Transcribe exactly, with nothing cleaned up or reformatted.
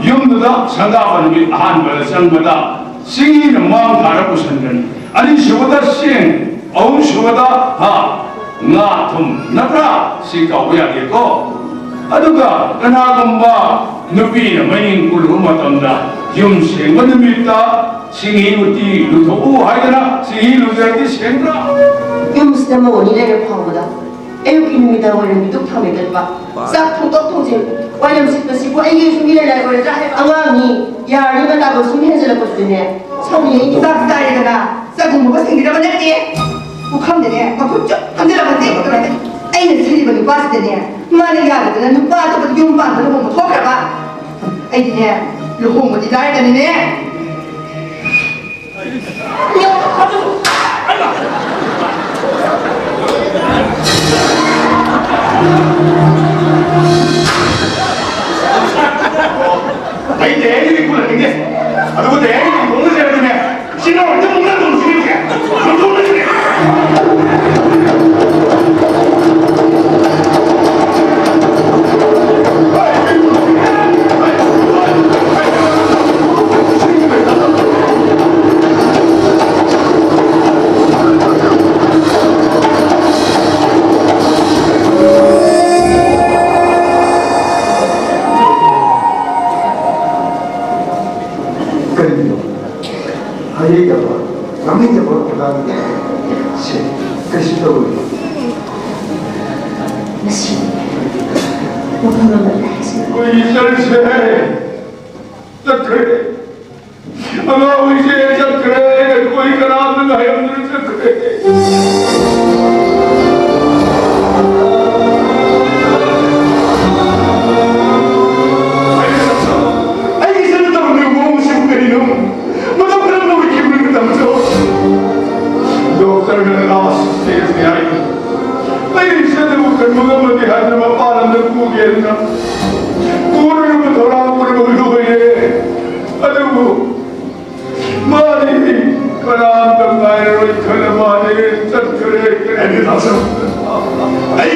ꯌꯨꯝꯗꯨꯗ ꯁꯪꯒꯥꯕ ꯅꯨꯃꯤꯠ ꯑꯍꯥꯟꯕꯗ ꯆꯪꯕꯗ ꯆꯤꯡꯍꯤꯅ ꯃꯥꯡ ꯊꯥꯔ ꯄꯨꯁꯟꯒꯅꯤ꯫ ꯑꯅꯤꯁꯨꯕꯗ ꯆꯦꯡ, ꯑꯍꯨꯝꯁꯨꯕꯗ ꯍꯥ, ꯉꯥ ꯊꯨꯝ, ꯅꯠꯇ꯭ꯔꯥ? ꯁꯤ ꯀꯥꯎꯕ ꯌꯥꯗꯦꯀꯣ꯫ ꯑꯗꯨꯒ ꯀꯅꯥꯒꯨꯝꯕ ꯅꯨꯄꯤꯅ ꯃꯌꯨꯝ ꯀꯨꯜꯂꯨꯕ ꯃꯇꯝꯗ ꯌꯨꯝ ꯁꯦꯡꯕ ꯅꯨꯃꯤꯠꯇ ꯆꯤꯡꯍꯤ ꯎꯇꯤ ꯂꯨꯊꯣꯛꯎ ꯍꯥꯏꯗꯅ ꯆꯤꯡꯍꯤ ꯂꯨꯖꯔꯗꯤ ꯁꯦꯡꯗ꯭ꯔꯥ? ꯌꯨꯝꯁꯤꯗ ꯃꯧ ꯑꯅꯤ ꯂꯩꯔ ꯐꯥꯎꯕꯗ ꯑꯌꯨꯛꯀꯤ ꯅꯨꯃꯤꯗꯥꯡ ꯋꯥꯏꯔꯝꯒꯤ ꯙꯨꯞ ꯊꯥꯡꯃꯩ ꯀꯠꯄ, ꯆꯥꯛ ꯊꯣꯡꯗꯣꯛ ꯊꯣꯡꯖꯤꯟ, ꯋꯥꯏꯔꯝ ꯁꯤꯠꯄꯁꯤꯕꯨ ꯑꯩꯒꯤ ꯁꯨꯝ ꯏꯔꯥꯏ ꯂꯥꯏ ꯑꯣꯏꯔꯗ꯭ꯔꯥ ꯍꯥꯏꯕ ꯑꯉꯥꯡꯅꯤ꯫ ꯌꯥꯔꯅꯤ ꯃꯇꯥꯕꯨ ꯁꯨꯝ ꯍꯦꯟꯖꯜꯂꯛꯄꯁꯤꯗꯅꯦ ꯁꯥꯎꯅꯤꯡꯉꯛꯏꯅꯦ꯫ ꯆꯥꯛ ꯆꯥꯔꯦꯗꯅ ꯆꯒꯨꯝꯕꯒ ꯁꯦꯡꯕꯤꯔꯕ ꯅꯠꯇꯦ꯫ ꯄꯨꯈꯝꯗꯅꯦ ꯃꯈꯨꯠ ꯆꯨꯞ ꯊꯝꯖꯤꯜꯂꯕ ꯅꯠꯇꯦ꯫ ꯑꯩꯅ ꯁꯤꯔꯤꯕ ꯅꯨꯄꯥꯁꯤꯗꯅꯦ ꯃꯥꯅ ꯌꯥꯗꯗꯅ ꯅꯨꯄꯥ ꯑꯇꯣꯞꯄꯗ ꯌꯨꯝ ꯄꯥꯟꯕ ꯂꯨꯍꯣꯡꯕ ꯊꯣꯛꯈ꯭ꯔꯕ꯫ ꯑꯩꯗꯤꯅꯦ ꯂꯨꯍꯣꯡꯕꯗꯤ ꯂꯥꯏꯔꯗꯅꯅꯦ꯫ ꯑꯩ ꯗꯌꯥꯒꯤꯗꯤ ꯈꯨꯜꯍꯟꯅꯤꯡꯗꯦ꯫ ꯑꯗꯨꯕꯨ ꯗꯌꯥꯒꯤꯗꯤ ꯈꯣꯡꯅ ꯆꯠꯂꯗꯤꯅꯦ, ꯁꯤ ꯅꯪ ꯍꯦꯛꯇ ꯃꯨꯛꯅ ꯑꯗꯨꯝ ꯁꯤꯔꯤꯁꯦ꯫ ꯃꯨꯛꯊꯣꯛꯅ ꯁꯤꯔꯦ꯫ ꯀꯔꯤꯒꯤꯅꯣ? ꯍꯥꯏꯅꯤꯡꯗꯕ, ꯉꯥꯡꯅꯤꯡꯗꯕ ꯑꯣꯖꯥꯅꯤ꯫ ꯁꯦ, ꯀꯩꯁꯨ ꯇꯧꯔꯣꯏ꯫ ꯃꯁꯤ ꯋꯥꯐꯝ ꯑꯃ ꯂꯩ ꯍꯥꯏꯁꯤ꯫ ꯑꯩꯈꯣꯏꯒꯤ ꯆꯠꯈ꯭ꯔꯦ꯫ ꯆꯠꯈ꯭ꯔꯦ꯫ ꯑꯉꯥꯡ ꯑꯣꯏꯁꯦ ꯆꯠꯈ꯭ꯔꯦ꯫ ꯑꯩꯈꯣꯏ ꯀꯅꯥꯝꯇ ꯉꯥꯏꯔꯝꯗꯅ ꯆꯠꯈ꯭ꯔꯦ꯫ ꯑꯩꯒꯤ ꯏꯆꯟꯅ ꯇꯧꯔꯝꯂꯤꯕ ꯃꯑꯣꯡ ꯑꯁꯤꯕꯨ ꯀꯔꯤꯅꯣ? ꯃꯇꯧ ꯀꯔꯝꯅ ꯑꯣꯏꯈꯤꯕꯅꯣ ꯃꯇꯝꯁꯨ? ꯗꯣꯛꯇꯔꯅ ꯂꯥꯁ ꯁ꯭ꯇꯦꯖꯅꯤ ꯍꯥꯏ꯫ ꯑꯩꯒꯤ ꯏꯆꯟꯅꯕꯨ ꯀꯟꯕ ꯉꯝꯃꯗꯤ ꯍꯥꯏꯗꯅ ꯃꯄꯥꯟ ꯂꯝꯗ ꯄꯨꯒꯦꯅ ꯄꯨꯔꯨꯅꯕ ꯊꯧꯔꯥꯡ ꯄꯨꯝꯅꯃꯛ ꯂꯣꯏꯔꯦ꯫ ꯑꯗꯨꯕꯨ ꯃꯥꯗꯤ ꯀꯅꯥꯝꯇ ꯉꯥꯏꯔꯔꯣꯏ ꯈꯜꯂ ꯃꯥꯗꯤ ꯆꯠꯈ꯭ꯔꯦ꯫ ꯀꯔꯤ ꯍꯥꯏꯅꯤ ꯇꯥꯁꯨ? ꯑꯩ